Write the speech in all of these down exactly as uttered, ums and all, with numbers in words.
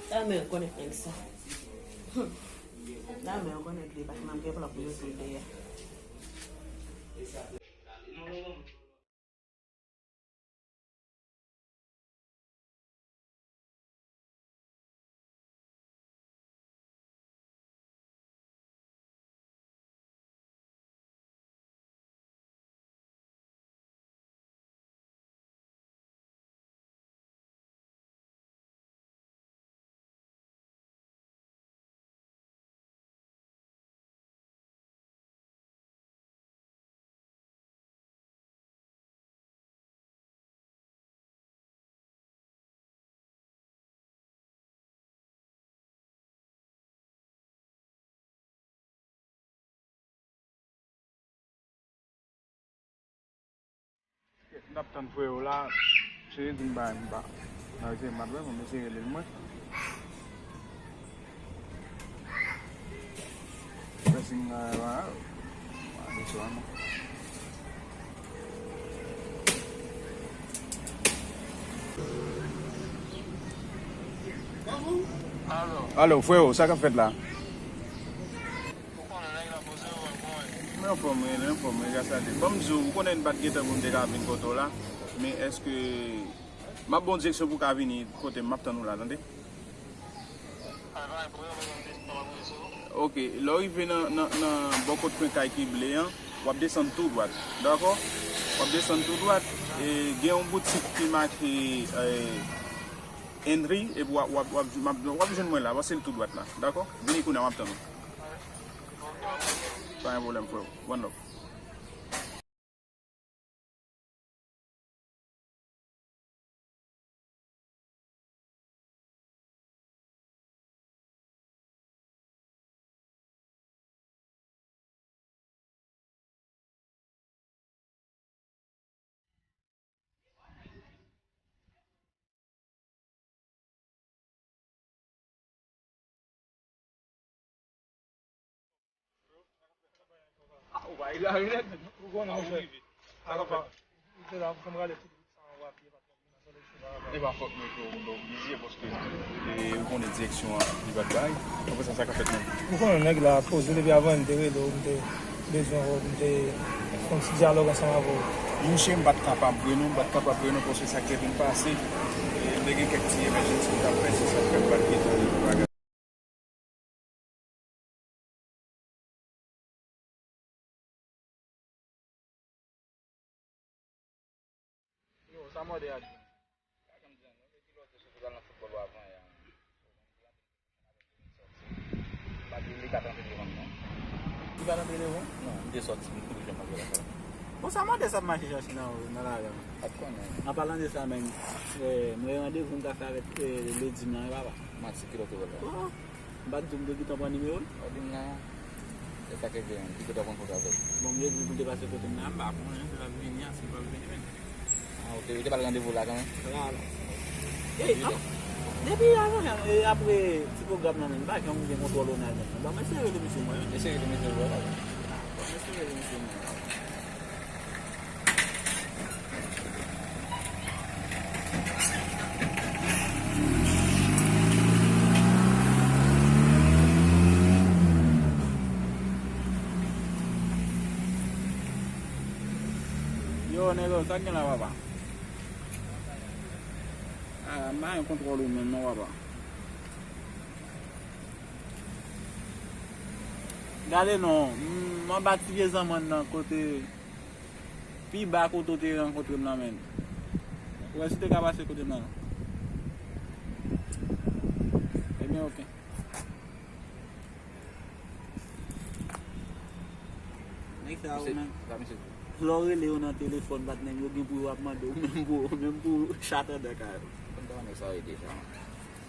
Lanmè rekonèt nèg sa. Hum. Lanmè rekonèt li, paske m ap gen plan pou yo tou deyè. N ap tann frè yo la. Cheri di m ba m pa. Nan rete m ap wè, mwen mesye rele l mwen. Mwen si m nan pa. Pa de swa non. Alo, freo, sa k ap fèt la? Mwen anfòm, wi, mwen anfòm, wi, gras a Dye. Ban m di w, ou konnen m pa t gentan pou m te ka vin kote w la, men èske m ap ba w direksyon pou w ka vini kote m, m ap tann ou la, tande? Ok, lè w rive nan, nan, nan bò kot kwen kay ki ble an, w ap desann tou dwat, dakò? W ap desann tou dwat, e gen yon boutik ki make, e, Henry, epi w ap, w ap, w ap, w ap, w ap jwenn mwen la, pase l tou dwat la, dakò? Vini kounye a, m ap tann ou. Pa gen pwoblèm, freo. One love. Ah, ou pa egare nèt, ou konnen, monchè. Sa k ap fèt? Ou te la, ou fè m rale tout wout sa anwa pye, patwon. E pa fòt mwen ke ou, ou blizye, paske, e, ou konnen direksyon an, li pa t bay. Ou konprann sa k ap fèt menm? Ou konnen nèg la poze depi avan, m te rele w, m te bezwen wè w, m te fè yon ti dyalòg ansanm avè w. Monchè, m pa t kapab vre non, m pa t kapab vre non, paske sa k te vin pase, e, m te gen kèk ti emèjansi m t ap fè, se sa k fè m pa t gentan rele w. Yo, sa mòde a di? Sa janm di anyen, men ki lòt yo soti pral nan foutbòl ou avan yè a. Pa di li ka t antre devan m, non. Li pa t antre devan w? Non, m te sòti, m kouri janm antre lakay. Bon, sa mòde sa ap mache chache nan, nan lari a? Pa t konnen. An palan de sa menm, eh, mwen randevou m ta fè avèk, eh, Lady m nan, wi, papa. Manti, ki lòt ou wè la? Oh, m pa t di w m te gentan pran nimewo l? Ou di m nan, se sa ke gen, ki kote w kontre avè l? Bon, m te di l pou l te pase kote m nan, m pa konnen si l ap vini a, si l p ap vini menm. Ah, ok, ou te ba l randevou la kanmenm? La, la. E, ap, depi avan, e, apre ti pwogram nan menm, m pa janm gen kontwòl Ronald menm. Ban mwen sere de misye mwen. Eseye de misye mwen. Ban mwen sere de misye mwen. Yo, nèg yo, sa k gen la, papa? Ah, m pa gen kontwòl ou menm non, papa. Gade non, m anba ti vye zanmann nan kote, pi ba kote w te rankontre m nan menm. Ou wè si w te ka pase kote m nan non. Ebyen, ok. Nèg sa yo menm. Lè w rele yo nan telefòn, patnè m, yo gen pou yo ap mande w menm pou, menm pou chat anndan kay yo. Konn kòman nèg sa yo ye deja.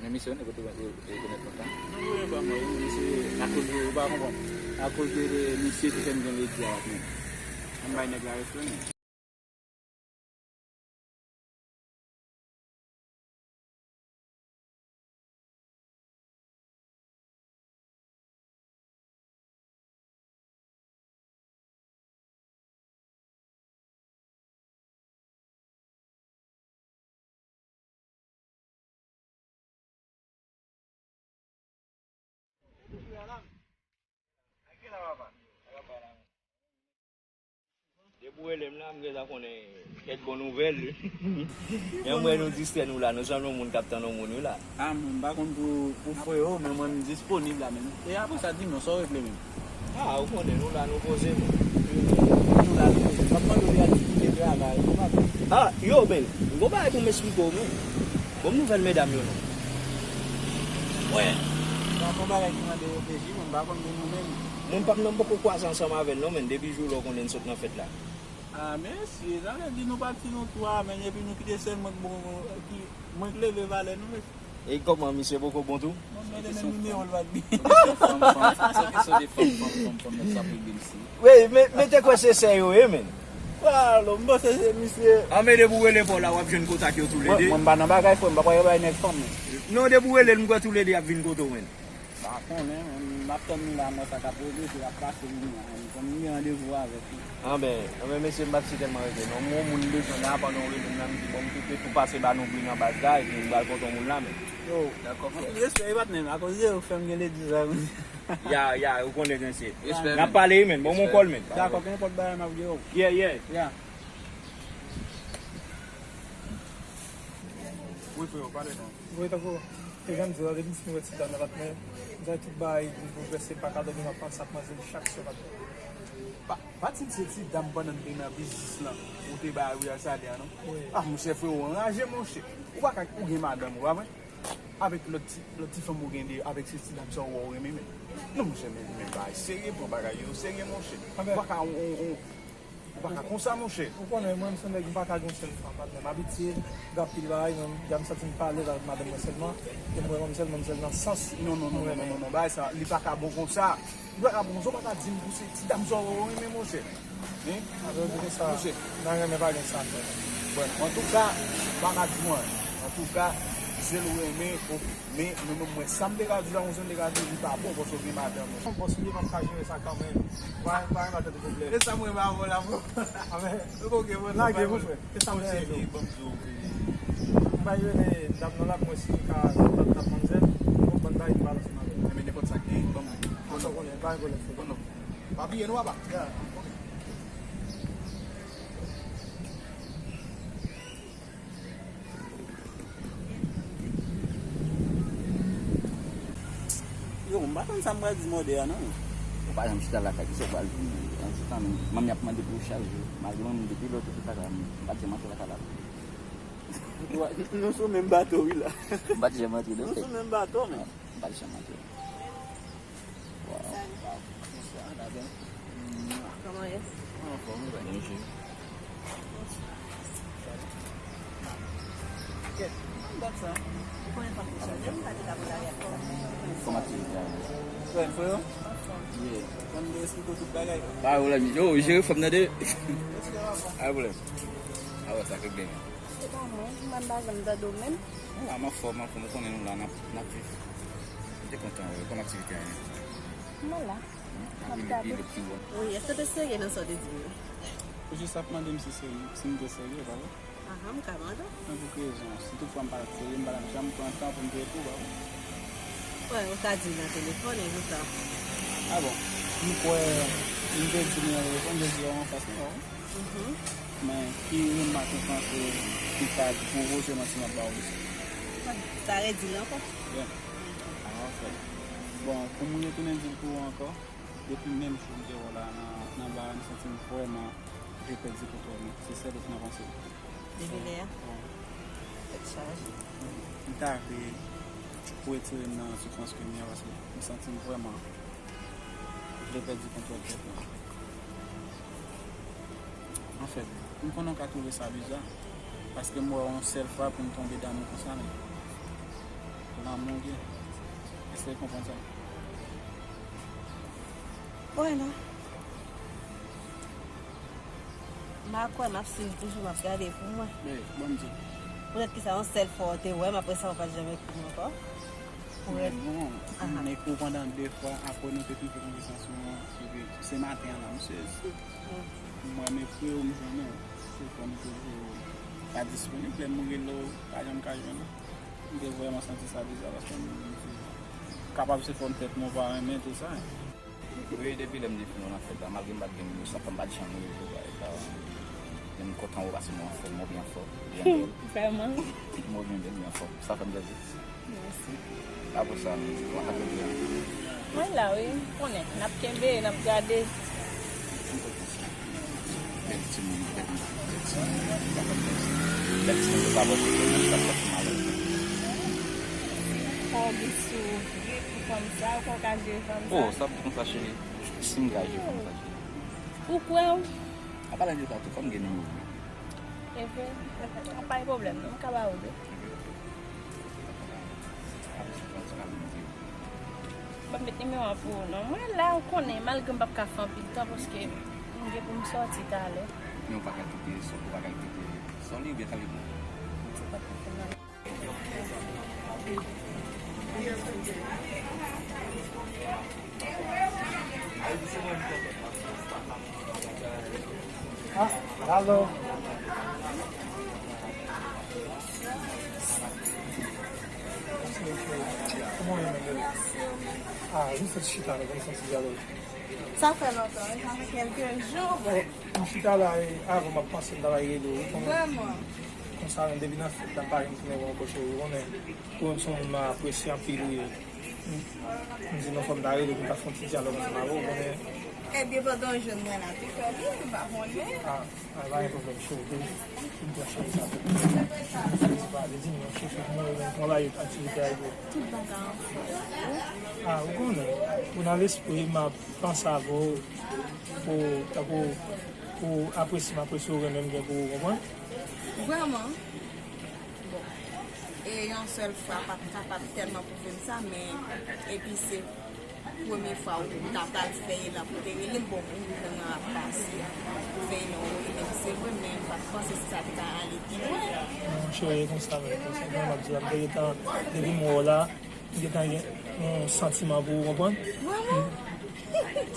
Men misye, nèg yo te, yo, yo rekonèt lontan. Non, yo pa mwen, yo, misye, akoz de, ou pa konprann. Akoz de, de misye ki fè m gen ledi a, patnè m. Ann bay nèg la respè, men. Ou rele m la, m gentan konnen kèk bon nouvèl. Men m wè nou distrè nou la, nou sanble yon moun k ap tann yon moun wi la. A, mwen m pa konn pou, pou frè yo, men mwen m disponib la menm. E apre sa, di non, sa w regle menm? A, ou konnen nou la, nou poze menm. Nou la, nou poze. M ap mande w de aktivite travay, nou pa konn. A, yo, men, m gon bagay pou m esplike w, men. Bon, nouvèl medam yo, non. Wè. Sa se yon bagay ki mande reflechi, mwen m pa konn de nou menm. Mwen, m pa, mwen poko kwaze ansanm avè l, non, men, depi jou la, w konnen n sot nan fèt la. A, mesye, sa vle di nou pati nou twa, men epi nou kite sèl mwen k bon, ki, mwen k leve valè nou, mesye. E kòman, misye poko bon tou? Mwen mande menm nimewo l pa t gen. Fòm, fòm, se kesyon de fòm, fòm, fòm, fòm, nèg sa pou ede misye. Wi, men, men te kwè se sè yo ye, men. Alò, m panse se misye. A, men depi w rele pa w la, w ap jwenn kontak yo toulede. Mwen, mwen m pa nan bagay, frè m, m pa kwè yo bay nèg fanm, non. Non, depi w rele l, m kwè toulede y ap vin kote w, men. Pa konnen, men m ap tann li la, m wè sa k ap regle, si l ap pase, m vini la, men kòm m gen randevou avèk li. Anben, anben, mesye, m pa t si tèlman rete, non. M wè yon moun m bezwen la, pandan w rele m la, m di, bon, m kite tou pase ba nou bri nan baz la, epi m pral kontre yon moun la, men. Yo, dakò, frè. Anpil respè, wi, patnè m, akoz de ou fè m gen ledi sa, wi. Ya, ya, ou konnen jan se. Respè, men. N ap pale, wi, men. Bon, mon kòl, men. Dakò, kenpòt bagay, m ap gen w. Yeah, yeah. Yeah. Wi, freo, pale non. Wi, tankou, te jan m di w la, depi m fin wè ti dam nan, patnè, m di tout bagay vin boulvèse, m pa ka dòmi, m ap panse ak manzè chak swa, patnè. Pa, pa di m se ti dam pandan n te nan biznis lan, ou te bay Ariel salè a, non? Wi. A, monchè, freo, anraje, monchè. Ou pa ka, ou gen madanm, ou pa vre? Avèk lòt ti, lòt ti fanm ou gen de, avèk se ti dam sa w wè w renmen, men. Non, monchè, men, men bagay serye, pran bagay yo serye, monchè. Ou pa ka, on, on, on, Ou pa ka konsa, monchè. Ou konnen, mwen, m se nèg, m pa ka gen yon sèl fanm, patnè. M abitye gen anpil bagay, men deja m santi m pa alèz avèk madanm mwen sèlman, e m wè manmzèl, manmzèl nan sans. Non, non, non, non, non, non, bagay sa, li pa ka bon konsa. Li pa ka bon konsa, ou pa ka di m pou se ti dam sa w renmen, monchè. Hein? Apre, di sa, monchè, nan renmen pa gen sa, frè. Bon, antouka, m pa ka di w anyen. Antouka, se l ou renmen, oke. Men, men, men, mwen, sa m te ka di w la, mwen, sa m te ka di w, li pa bon, paske w gen madanm ou. Bon, si li p ap ka jere sa kanmenm, pa, pa gen tèt pwoblèm. E sa mwen ba ou la, bro. Amen. Ok, ok, bon, lage, mon frè. E sa mwen di. Bon, cheri, ban m di w, ok. M bay rele dam nan la, pou mwen si li ka tap, tap manzè. Bon, ban m bay li balans nan men. Men nenpòt sa k gen, ban m. Bon, sa w konnen, pa gen pwoblèm, frè. Bon, non. Pa bliye, non, papa. Ya, ok. Yo, m pa konn sa m pral di mòde a, non. Ou pa janm chita lakay, kisa w pral di? An ti tan, manmi ap mande pou chak jou. Malgre manmi depi lè w te chita la, m pa t janm antre lakay la. Nou sou menm bato, wi, la. M pa t janm antre, non. Nou sou menm bato, men. M pa t janm antre. Wow. Kòman ye? Anfòm, wi, byen jwe. Kèt, ann dat sa. Ou konnen fanm te chaje, m pa te ka pou lari ak fanm. Kòman ti di a? Frè m, frè m? Anfòm. Yeah. Fanm te esplike w tout bagay. Pa pwoblèm, yo, jere fanm nan de. Pa pwoblèm. A wè sa k gen. Se pa mwen, mwen pa janm tande w menm. Nou la, m anfòm, anfòm, ou konnen nou la, n ap, n ap viv. M te kontan wè w, kòman aktivite a ye? Mwen la. M ap gade. Wi, èske w te serye nan sa w te di m yo? Ou jis ap mande m si serye, si m te serye, pa vre? Ahan, m ka mande w. Nan pou ki rezon? Si toutfwa m pa t serye, m pa t ap janm pran tan pou m te ekri w, pa vre? Wè, ou ka di l nan telefòn, e poutan. A bon? M kwè, m te di l nan telefòn, m te di w anfas, non, pa vre? Mhm. Men ki remak ou panse ki ka pwovoke manti m ap ba w isit? Sa redi l ankò. Byen. A, ok. Bon, pou m retounen di l pou ou ankò, depi menm jou m te wè w la nan, nan bar la, m santi m vrèman vle pèdi kontwòl mwen. Se sèl ou ki nan panse m. Depi lè a? Wi. Tèt chaje. M ta vle pou retire m nan soufrans ke m ye a, paske m santi m vrèman vle pèdi kontwòl tèt mwen. Anfèt, m konnen w ka twouve sa biza, paske m wè w yon sèl fwa pou m tonbe damou konsa, men lanmou gen. Èske w konprann sa? Wè non. M pa kwè, m ap swiv toujou, m ap gade pou mwen. Men, ban m di w. Poutèt kisa yon sèl fwa w te wè m, apre sa w pa t janm ekri m ankò? Pou rèv. Non, m ekri w pandan de fwa, apre nou te twouve konvèsasyon an, epi se maten an la, m sezi. M wè m ekri w, m jwenn ou. Se fò m toujou pa disponib, lè m rele w, pa janm ka jwenn ou. M te vrèman santi sa deja, paske m, m di, kapab se fòm tèt mwen, w pa renmen tou sa. Wi, depi lè m defini w nan fèt la, malgre m pa t gen nimewo, sa fè m pa t janm rele w, bagay sa. Men m kontan wè w paske mwen anfòm, mwen byen anfòm, byen bèl. Vrèman? Mwen byen bèl, byen anfòm. Sa fè m plezi. Mèsi. Apre sa, kòman sa fè byen? Mwen la, wi. M konnen. N ap kenbe, n ap gade. Bèl timoun, bèl moun, bèl timoun, bèl timoun, bèl timoun, yo pa bò kote, yo pa bò kote malè. Sa w gen sou fanm sa, ou kwè w ka jere fanm sa? Oh, sa p konsa, cheri. Si m ka jere fanm sa, cheri. Ou kwè w? An palan de sa tou, fò m gen nimewo w. E vre? An pa gen pwoblèm, non, m ka ba ou li. Ban m met nimewo an pou ou non. Mwen la, ou konnen, malgre m p ap ka fè anpil tan, paske m gen pou m sòti talè. Men ou pa ka kite sò, ou pa ka kite sò li oubyen talè pou ou. Ou pa ka fè nan Ah, alo. Kòman w ye, menm? Ah, nou fèk chita, nou konn fè ti dyalòg. Sa fè lontan, wi, sa fè kèlke jou, bon. M chita la, e, avan m ap panse m ta bay rele w, wi, kòman? Vrèman? Konsa menm, depi nan fèt la, m pa janm tounen wè w ankò, cheri, ou konnen. Ou menm se yon moun m apresye anpil, wi. M, m di non, fò m ta rele pou m ta fè yon ti dyalòg ansanm avè w, ou konnen. Ebyen, pandan w jwenn mwen la, tou fè byen, m pa konnen. Ah, ah, pa gen pwoblèm, cheri, depi m pran cheri sa. Li di m, cheri, mwen, mwen, mwen bay aktivite a yo. Tout bagay anfòm. Ah, ou konnen, ou nan lespri, m ap panse avè w, pou, tankou, pou apresye m apresye w, renmen m gen pou ou, konprann? Vrèman? Bon. E yon sèl fwa pa t kapab tèlman pwouve m sa, men epi se premye fwa ou ta pral fè elan pou te rele m, bon, ou rive nan ap pase, ou fè elan ou rele m, se vre, men m pa t panse si sa te ka ale pi lwen. Non, cheri, e konsa menm, konsa menm, m ap di w, m te gentan, depi m wè w la, m gentan gen yon santiman pou ou, konprann? Vrèman?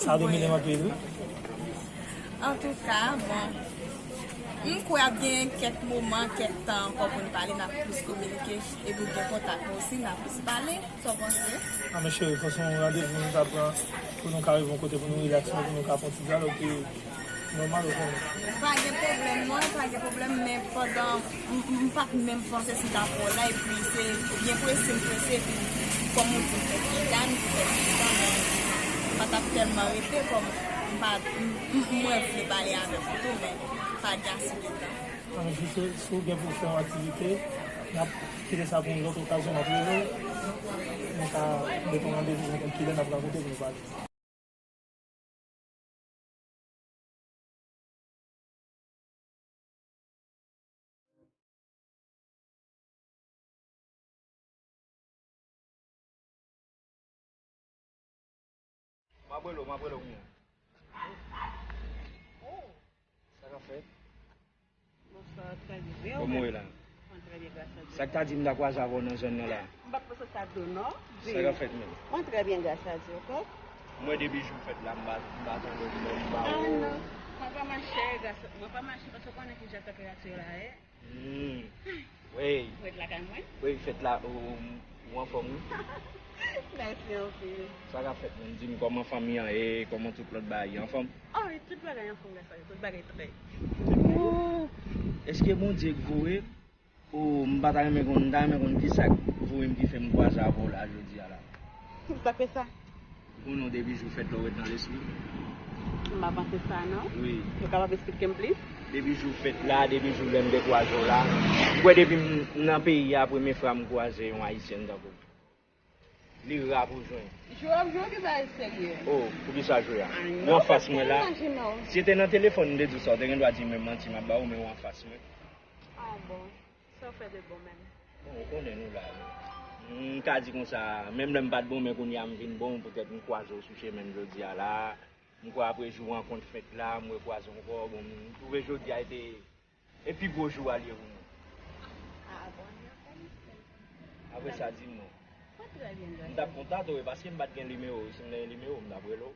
Sa domine m anpil, wi. Antouka, bon, m kwè ap gen kèk moman, kèk tan ankò pou n pale, n ap plis kominike, epi w gen kontak mwen osi, n ap plis pale. Sa w panse? A, men cheri, fò se yon randevou nou ta pran pou nou ka rive yon kote pou nou rilaks, pou nou ka fè yon ti dyalòg ki nòmal, ou konnen. Pa gen pwoblèm, non, pa gen pwoblèm, men pandan m, m, m pa t menm panse si m ta pran w la, epi se byen prese m prese, epi kòm ou di m fèk chita, m di fèk chita, men m pa t ap tèlman rete, kòm m pa, m, m, mwen vle pale avèk ou tou, men pa gen ase de tan. A, men si, si, si w gen pou w fè yon aktivite, n ap kite sa pou yon lòt okazyon, m ap rele w, nou ka mete yon randevou pou kilè n ap rankontre pou nou pale. M ap rele w, m ap rele w kounya. Sa k ap fèt? Bonswa, trè byen. Kòman w ye la? Mwen trè byen, gras a Dye. Sa k ta di m ta kwaze avè w nan zòn nan la? M pa t panse sa tou, non. Sa k ap fèt menm? Mwen trè byen, gras a Dye, oke? Mwen depi jou fèt la, m pa, m pa tande w, m pa wè w. Ah, non. Mwen pa mache, gras, mwen pa mache paske w konnen kijan tanperati la ye. Hmm. Wi. Mwen ret lakay mwen. Wi, fèt la, ou, ou anfòm, wi. Mèsi anpil. Sa k ap fèt menm? Di m kòman fanmi an ye, kòman tout lòt bagay yo anfòm? Oh, wi, tout bagay anfòm, gras a Dye, tout bagay trè. Ooh, èske Bondye k voye? Oh, m pa ta renmen konn, m ta renmen konn kisa k voye m ki fè m kwaze avè w la jodi a la. Sa k fè sa? Ou konnen w depi jou fèt la w ret nan lespri m. M pa panse sa, non. Wi. Ou kapab esplike m plis? Depi jou fèt la, depi jou lè m te kwaze w la. M kwè depi m nan peyi a, premye fwa m kwaze yon ayisyèn tankou w. Li ra pou w jwenn. Jwe w ap jwe ki bagay serye. Oh, poukisa jwe a? Ou anfas mwen la. Si se te nan telefòn m te di w sa, w te gen dwa di m menm manti m ap ba w, men w anfas mwen. Ah bon. Sa w fè de bon menm? Bon, ou konnen nou la, wi. M ka di konsa, menm lè m pa t bon, men kounye a m vin bon, poutèt m kwaze w sou chemen m jodi a la. M kwè apre jou rankont fèt la, m rekwaze w ankò. Bon, m twouve jodi a te, e pi gwo jou a l ye pou mwen. Ah, bon, anniversary. Apre sa, di m non. Mwen trè byen, m t ap kontakte w, wi, paske m pa t gen nimewo w, si m te gen nimewo w, m t ap rele w.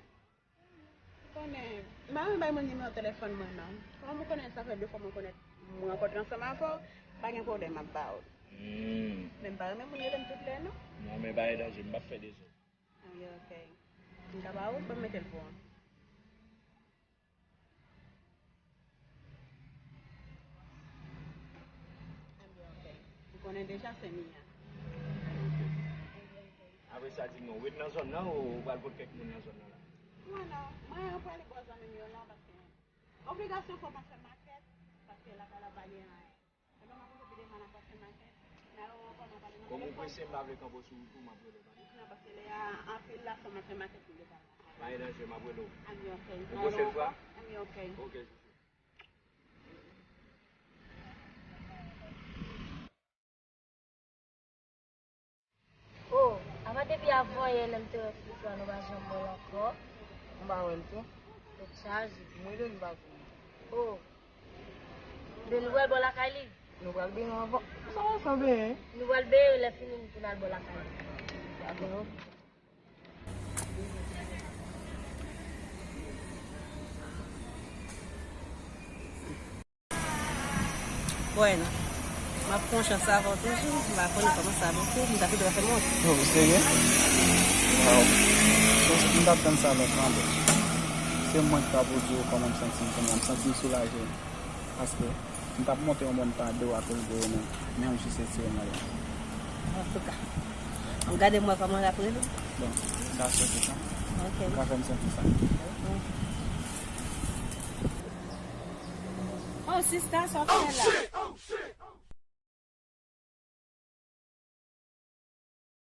Ou konnen, m pa renmen bay moun nimewo telefòn mwen, non. Kòm ou konnen, sa fè de fwa mwen konnen, mwen rankontre ansanm avè w, pa gen pwoblèm, m ap ba w. Hmm. Men m pa renmen moun rele m tout lè, non. Non, men pa gen danje, m p ap fè dezòd. Ah, wi, oke. M ka ba ou, ban m mete l pou ou. Ebyen, ok. Ou konnen deja se Mia. Ebyen, ok. Apre sa, di m non, ou ret nan zòn nan ou ou pral kot kèk moun nan zòn nan la? Mwen non, mwen prale bò zanmi m yo la paske obligasyon fò m al fè makèt, paske lakay la pa gen anyen. Ebyen, m ap okipe de fanm ap fè makèt. N a wè ankò, m ap pale nan telefòn. Kòm ou prese, m pa vle kanpe sou wout ou, m ap rele w pa de. Non, paske lè a, anpil la, fanm ap fè makèt pou yo pa lakay. Pa gen danje, m ap rele w. Ann, ok. Yon pwochèn fwa? Ann, ok. Ok, chouchou. Oh, apa depi avan yè lè m te wè Flifla nou pa janm wè l ankò? M pa wè l tou. Tèt chaje. Mwen menm m pa konn. Oh. Men nou pral bò lakay li? Nou pral benyen avan. Sa w ap fè benyen? Nou pral benyen, lè fini nou tounen al bò lakay li. Dakò. Bon, m ap pran chans avè w toujou, m pa konnen kòman sa ap fè, m ta tou dwe fè mwen. Oh, ou serye? Waw. M t ap tann sa lontan, bro. Se mwen ki ta pou di w kòman m santi m kounye a. M santi m soulaje. Paske m t ap monte yon mòn pa de w akoz de ou menm. Men ou jis retire mwen la. Antouka, m gade m wè kòman l ap rele. Bon, dakò, se sa. Ok. Ou ka fè m santi sa. Oh, sista, sa w ap fè la?